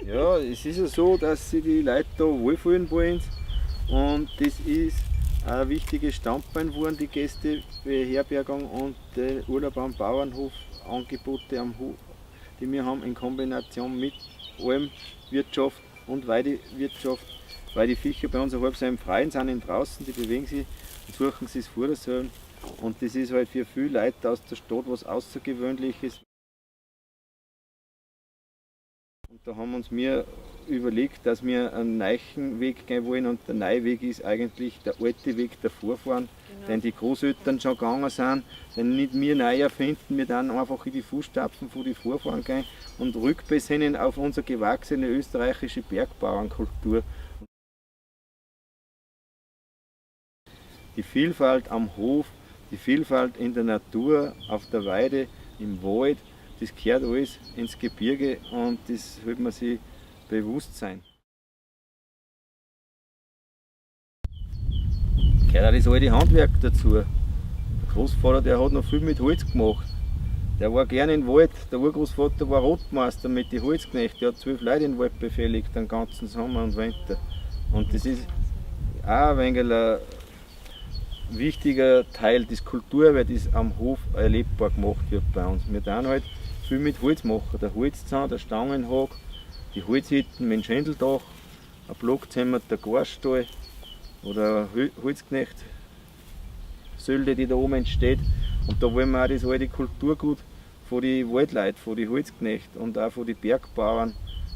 Ja, es ist ja so, dass sich die Leute da wohlfühlen wollen und das ist ein wichtiges Standbein geworden, die Gästebeherbergung und der Urlaub am Bauernhof, Angebote am Hof, die wir haben in Kombination mit Almwirtschaft und Weidewirtschaft, weil die Viecher bei uns ein halbes Jahr im Freien sind, in draußen, die bewegen sich und suchen sich das Futter selber. Und das ist halt für viele Leute aus der Stadt was Außergewöhnliches. Und da haben uns wir überlegt, dass wir einen neuen Weg gehen wollen und der neue Weg ist eigentlich der alte Weg der Vorfahren, den die Großeltern schon gegangen sind, den nicht wir neu erfinden, wir dann einfach in die Fußstapfen von den Vorfahren gehen und rückbesinnen auf unsere gewachsene österreichische Bergbauernkultur. Die Vielfalt am Hof, die Vielfalt in der Natur, auf der Weide, im Wald, das gehört alles ins Gebirge und das sollte man sich bewusst sein. Gehört auch das alte Handwerk dazu. Der Großvater, der hat noch viel mit Holz gemacht. Der war gerne im Wald. Der Urgroßvater war Rotmeister mit den Holzknechten. Der hat 12 Leute im Wald befehligt, den ganzen Sommer und Winter. Und das ist auch ein wenig ein wichtiger Teil des Kulturerbe, das am Hof erlebbar gemacht wird bei uns. Wir tun halt viel mit Holz machen. Der Holzzahn, der Stangenhag, die Holzhütten mit dem Schindeldach, ein Blockzimmer, der Garstall oder eine Holzknecht-Sölde, die da oben entsteht. Und da wollen wir auch das alte Kulturgut von den Waldleuten, von den Holzknechten und auch von den Bergbauern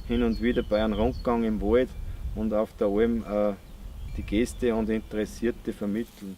hin und wieder bei einem Rundgang im Wald und auf der Alm die Gäste und Interessierte vermitteln.